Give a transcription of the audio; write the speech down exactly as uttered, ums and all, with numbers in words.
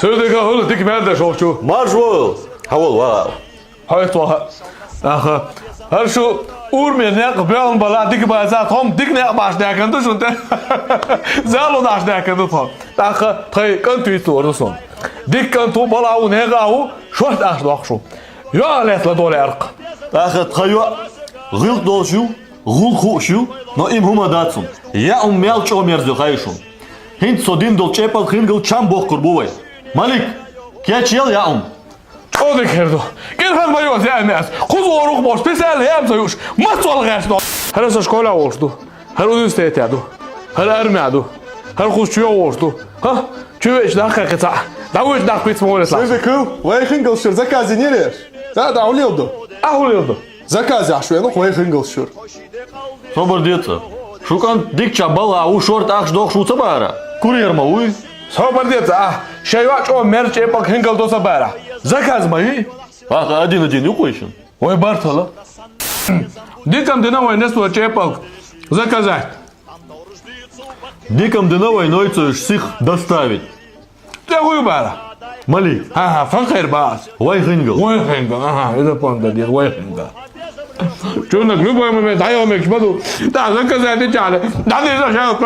Сойдига хӀула дика мел деш вохчу. Марш вол! Хьавол, вала. Хьойт ваха. Аха. ХӀара шу урме некъ беун бала дика база, тхом дика некъ баш декан ду шун те. Зало даш декан ду тхом. ТӀаккха тхай кӀант вийцу вару сон. Дика кӀант ву, бала ву, нега ву, шорт аш дох шу. Йоа лес ла доле аркъ. ТӀаккха тха йоа гӀилк долчу, гӀулху шу, но им хӀума дацун. Я ум мел чӀо мерзо хай шун. ХӀинца со дин дол чӀепал хингал чам бохкур бу вай. Малик, кечъел я ум. ЧӀодик хӀерду. Кирхан майо зямес. Кхузорух бош, писал хӀем союш. Мацол гӀеш но. ХӀара со школа волш ду. ХӀара университет ду. ХӀара армия ду. ХӀара хуш чуё волш ду. Ха? Чуё веч нах как ца. Да уж нах квиц молес ла. Сыжикыл, вай хингал шир закази не реш. Да, да, улил ду. А улил ду. Заказ яхьаш вену вай хингал шур. Собар деца. Шукан дикча бала, у шорт ахш дохш у ца бара. Курьер ма уй. Собар деца, а. Шайва чо мер чепак хингал доса бара. Заказ ма уй. Аха, один-один юкуйшин. Ой, бартала. Дикам дина вай несла чепак. Заказать. Дикам дина вай нойцуш сих доставить. Тя хуй бара. Малик. Ага, фан хайр бас. Вай хингал. Вай хингал, ага, это понда дед, вай хингал. Чё, на любой момент, дай омек, шмаду. Да, заказать и чали. Да, не за шаг,